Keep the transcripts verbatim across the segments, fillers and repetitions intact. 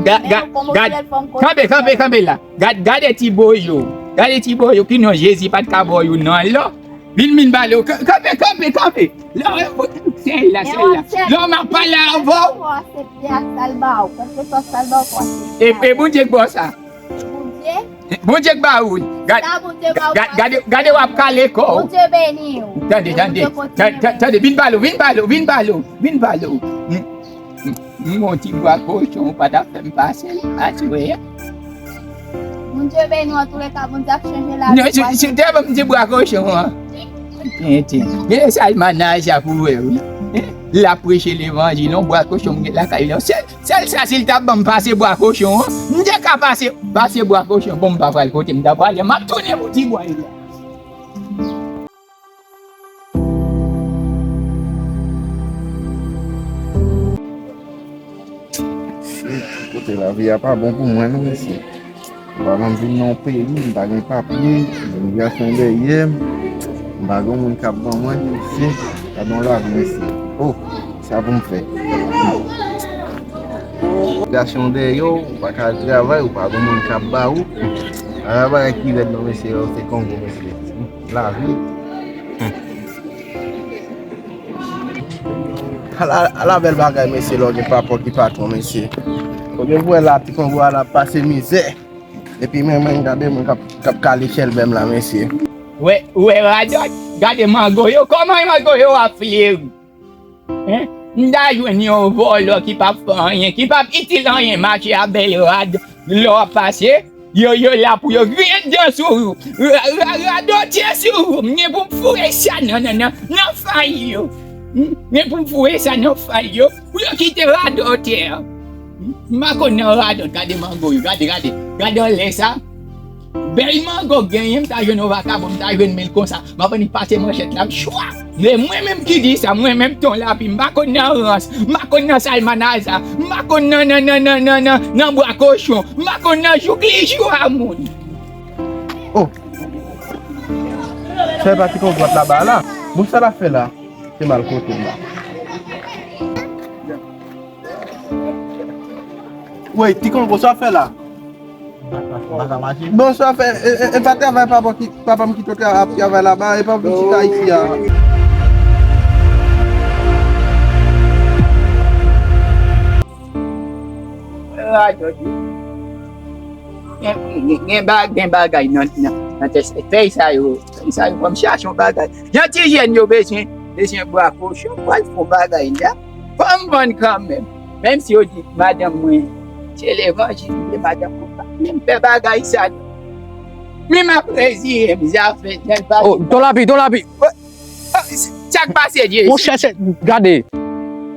Ga- ga- Gad, kanpe, kanpe, kanpe la. Gad, gade ti boyo. Gade ti boyo ki non Jezi pa t ka ba w youn non. Alò, vin, vin ba l yo. Kanpe, kanpe, kanpe. Sèl la, sèl la. Lè m ap pale avè w. E, e Bondye k ba w sa. Bondye k ba ou. Gad, gad, gade, gade w ap kale kò w. Tande, tande. Tande, vin ba l yo, vin ba l yo, vin ba l yo, vin ba l yo. M gon ti bwa kochon ou pa ta fè m pase l aswè a. Bondye beni w, antouleka, Bondye ap chanje lavi w. Non, si, si w te ban m ti bwa kochon an. Tenten. Gen sa l manaj a pou wè, wi. L ap preche levanjil, yon bwa kochon m gen lakay la. Sèl, sèl sa, si l ta ban m pase bwa kochon an, m te ka pase, pase bwa kochon. Bon, m pa pral kote m ta prale, m ap tounen pou ti bwa yo la. Shit, kote lavi a pa bon pou mwen non, mesye. M pa janm vin nan yon peyi, m pa gen papye, imigrasyon dèyè m, m pa gen moun k ap ban mwen, mesye. Gade yon lavi, mesye. Oh, sa pou m fè. Imigrasyon dèyè w, ou pa ka al travay, ou pa gen moun k ap ba ou. Ala bagay ki rèd non, mesye, yo, se Kongo, mesye. Lavi. Ala, ala bèl bagay, mesye, lè w gen papa w ki patwon, mesye. Ou gen pou wè la, ti Kongo a la ap pase mizè. Epi men, men, gade mwen k ap, k ap kale chèlbè m la, mesye. Wè, wè, radòt, gade mango yo, kòman mango yo ap fleri. Hein? M ta jwenn yon vòlò ki p ap fè anyen, ki p ap itil anyen, mache a bèl rad, lè w ap pase, yo, yo la pou yo griyen dan sou ou. Ra-, ra-, radòtè sou ou. M gen pou m foure sa nan, nan, nan, nan fay yo. M gen pou m foure sa nan fay yo, pou yo kite radòtè. M pa konn nan radòt, gade mango yo, gade, gade, gade anlè sa. Bèl mango genyen, m ta jwenn yon vakabon, m ta jwenn mil konsa. M ap annik pase manchèt la, m chwa. Se mwen menm ki di sa, mwen menm Ton Lapi, m pa konn nan rans, m pa konn nan salmanaza, m pa konn nan, nan, nan bwa kochon, m pa konn nan jouk li jou a moun. Oh! Sa e pa ti kòk dwat laba a la? Bon, sa l ap fè la? Se mal kote m la. Woy, ti Kongo, sa w ap fè la? Bonswa, fè, e, e, e pa travay papa ki, papa m ki te tra-, ap travay laba, e pa vin chita isi a. Radòt. Gen, gen, gen ba-, gen bagay nan, nan, nan tèt fèy sa yo, fèy sa yo, fò m chache yon bagay. Jan ti jèn yo bezwen, bezwen bwa kochon, pral fè yon bagay la. Fò m vann kanmenm. Menm si yo di madanm mwen se levanjil, men madanm mwen pa vle m fè bagay sa non. Men m ap reziye m, zafè tèl bagay. Oh, Ton Lapi, Ton Lapi. Sa k pase, Jezi? Monchè, se, gade.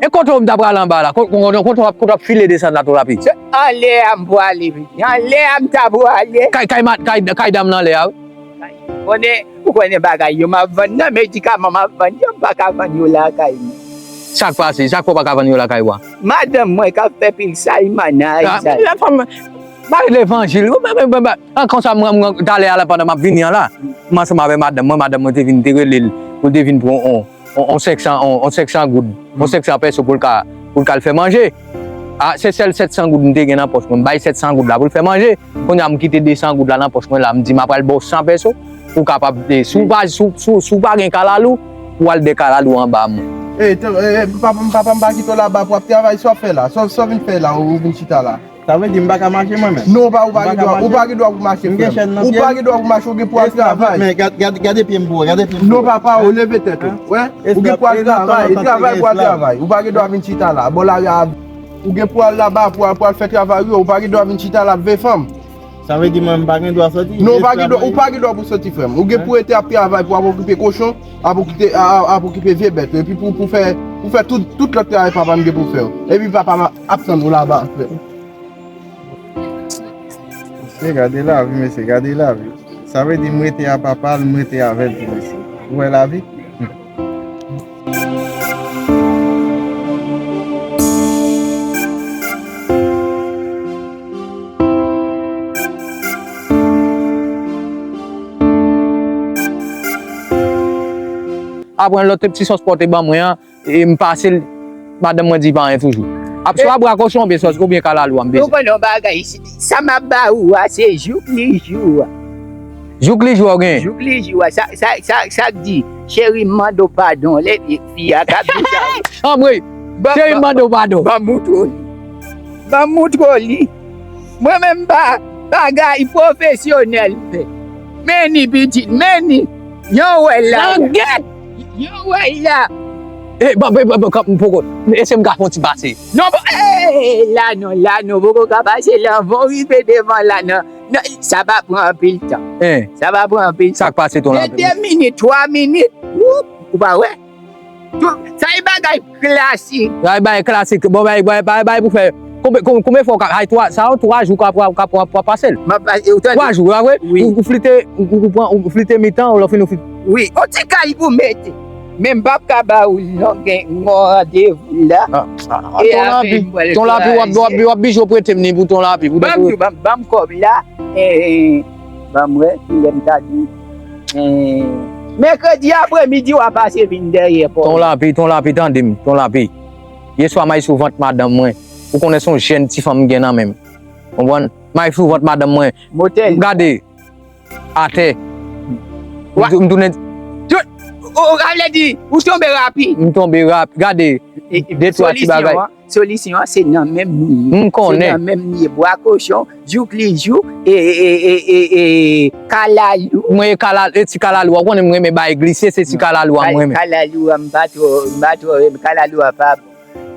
E kote w m ta prale anba la? Kote, kote, kote w ap, kote w ap file desann la, Ton Lapi? Se anlè a m prale, wi. Anlè a m ta prale. Kay, kay, ma-, kay, kay dam nan anlè a, wi. Konnen, ou konnen bagay yo m ap vann nan, medikaman m ap vann yo, m pa ka vann yo lakay mwen. Sa k pase? Sa k fè w pa ka vann yo lakay ou a? Madanm mwen k ap fè pil salmanaza. Ah, lè fanm, ba levanjil. Ou, ba, ba, ba, ba, an konsa, mwen, mwen, talè a la, pandan m ap vini an la, m ansanm avè madanm mwen, madanm mwen te vin, te rele l, pou l te vin pran on, on, on senk san, on, on senk san goud, on senk san pèso pou l ka, pou l ka al fè manje. Ah, se sèl sèt san goud m te gen nan pòch mwen. M bay sèt san goud la pou l fè manje. Kounye a m kite de san goud la nan pòch mwen la. M di m ap pral ba w san pèso pou w kapab, eh, si w pa, si w, si w, si w pa gen kalalou, pou w al dè kalalou anba mwen. Eh, te, eh, eh, papa m, papa m pa kite w laba pou w ap travay, sa w ap fè la? Sa w, sa w vin fè la, ou vin chita la? Sa vle di m pa ka mache mwen menm? Non, pa, ou pa gen dwa, ou pa gen dwa pou mache, frè m. Ou pa gen dwa pou mache, ou gen pou al travay. Men gad, gad, gade pye m pou wè, gade pye m pou wè. Non, papa, ou leve tèt ou. Wè? Ou gen pou al travay, e travay pou al travay. Ou pa gen dwa vin chita la. Bò lari a, ou gen pou al laba, pou al, pou al fè travay ou yo. Ou pa gen dwa vin chita la ap veye fanm. Sa vle di mwen m pa gen dwa soti? Non, ou pa gen dwa, ou pa gen dwa pou soti, frè m. Ou gen pou rete ap travay, pou ap okipe kochon, ap okipe, a, a, ap okipe vye bèt yo. Epi pou, pou fè, pou fè tout, tout lòt travay papa m gen pou fè yo. Epi papa m ap tann ou laba, frè m. Mesye, gade lavi, mesye, gade lavi. Sa vle di m rete a papa l, m rete avè l tou, mesye. Ou wè lavi? Apre lòt ti sòs pòte ban mwen an, e m pase l, madanm mwen di pa anyen toujou. Ap swa bwa kochon oubyen sòs, oubyen kalalou a, m bezwen. Ou konnen yon bagay, sa m ap ba ou a, se jouk li jou a. Jouk li jou a w genyen? Jouk li jou a. Sa, sa, sa, sa k di, cheri, m mande w padon, lè fi a k ap di sa. Anmwey, cheri, m mande w padon. Ban m moutre w li. Ban m moutre w li. Mwen menm pa bagay pwofesyonèl fè. Men ni pitit, men ni. Yon wè la. Langèt! Yon wè la. E, ban, ban, ban, ban, kanpe m poko. Èske m ka fè yon ti pase? Non, bon, e, la non, la non, poko ka pase la, bon, rive devan la non. Non, sa va pran anpil tan. Sa va pran anpil tan. Sa k pase, ton lapli? De minit, twa minit, ou, ou pa wè? Sa e bagay klasik. Sa e bagay klasik. Bon, bay, bay, bay, bay pou fè. Konbe-, kon-, konbyen fwa w ka, ay, twa, sa yo twa jou w ka, w ka, w ka, w ka pase l. M ap pase, ou tande? Twa jou, a vre? Wi. Ou, ou flite, ou, ou, ou pran, ou flite mitan, ou lè w fini, ou flite. Wi, yon ti kal pou mete. Men m p ap ka ba ou l non, gen yon randevou la. Ah, ah, e ton lapli, ton lapli, w ap, w ap, w ap bije w prete m ni pou ton lapli. Ban m, ban m, ban m kòb la. E, e, ban m wè, kilè m ta di. E, mèkredi apremidi, w a pase vin dèyè pòs. Ton lapli, ton lapli, tande m, ton lapli. Yèswa, m al sou vant madanm mwen. Ou konnen se yon jèn ti fanm m gen nan men m. Konprann? M al sou vant madanm mwen. Motèl. M gade. Atè. M tou-, m tounen. Tout, ou, ou, sa vle di, ou tonbe rapid. M tonbe rapid. Gade, e, e, de twa ti bagay. Solisyon an, solisyon an, se nan menm li ye. M konnen. Se nan menm li ye. Bwa kochon, jouk li jou, e, e, kalalou. Mwen e kalalou, e ti kalalou. Ou konnen mwen renmen bay glise, se ti kalalou a mwen renmen. Kalalou a, m pa twò, m pa twò renmen. Kalalou a pa bon.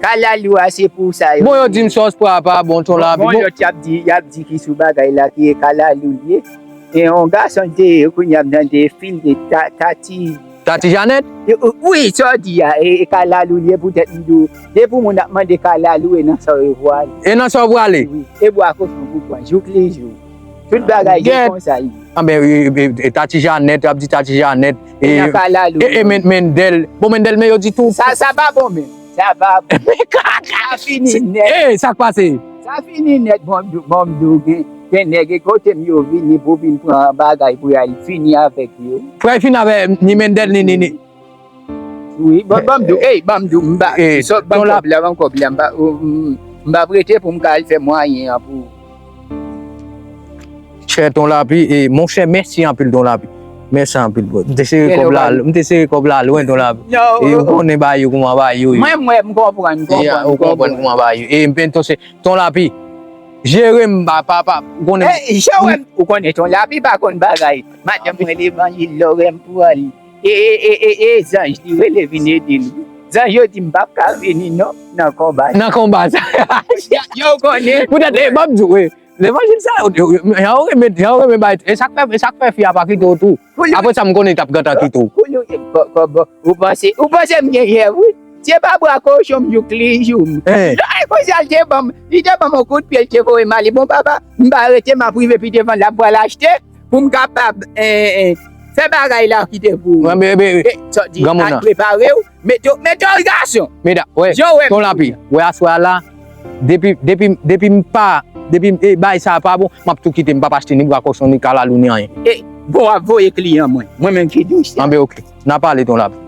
Kalalou a se pou sa yo. Bon, yo di m sòs pwa pa bon, ton lapli. Bon, bon, lòt y ap di, y ap di ki sou bagay la ki e kalalou li ye. E yon gason te ye, kounye a m tande fil de ta-, Tati. Tati Janèt? E, wi, sa w di a, e, e kalalou li ye, poutèt m di w, depi moun ap mande kalalou, e nan sa w prale. E nan sa w prale? Wi, e bwa kochon pou pran, jouk li jou. Tout bagay se konsa li ye. Anben, e, e, e, e Tati Janèt, y ap di Tati Janèt, e, e nan kalalou. E, e Men-, Mendèl. Bon, Mendèl, men yo di tou. Sa, sa pa bon menm. Sa pa bon. Sa fini nèt. E, sa k pase? Sa fini nèt, bon, m di w, bon, m di w, gen, gen nèg e kote m yo vini pou vin pran bagay pou y al fini avèk yo. Pou y al fini avèk ni Mendèl, ni, ni, ni. Wi, bon, ban m di w, ey, ban m di w, m ba, sòt ban m kòb la, ban m kòb la, m ba, m, m ba prete pou m ka al fè mwayen an pou ou. Chè ton lapli, e, monchè, mèsi anpil ton lapli. Mèsi anpil, bro. M te sere kòb la, m te sere kòb la lwen ton lapli. E, ou konnen bagay yo kòman bagay yo ye. Mwen, mwen, m konprann, m konprann, ou konprann kòman bagay yo. E, m pen ton se, ton lapli. Jere m, ba, papa, ou konnen. E, jan w wè m, ou konnen ton lapli pa konn bagay. Madanm mwen levanjil, lè w wè m pran li. E, e, e, e, e, zanj, li rele vin ede l wi. Zanj yo di m p ap ka vini non, nan konba sa. Nan konba sa. Yo, yo konnen. Poutèt, e, ban m di w, e, levanjil sa, yo, yo, yo, jan yo renmen, jan yo renmen bay, e sa k fè, e sa k fè fi a pa kite w tou. Apre sa, m konnen li t ap gentan kite w. Pou yo, e, kò-, kòb, ou panse, ou panse m gen yè, wi. Se pa bwa kochon m jouk li jou m. Ay, konsa l te ban m, li te ban m yon kout pye, l te voye m ale. Bon, papa, m pa rete, m ap rive pi devan, l ap pral achte. Pou m kapab, eh, eh, fè bagay la kite pou ou. Mwen, be, be, be, granmoun nan. Prepare w, mete w, mete w gason. Meda, wè, jan w wè m ton lapli, wè aswè a la, depi, depi, depi m pa, depi m, eh, bagay sa a pa bon, m ap tou kite, m p ap achte ni bwa kochon, ni kalalou, ni anyen. E, bon, w ap voye kliyan mwen. Mwen menm ki di w sa. Anben, oke. N a pale ton lapli.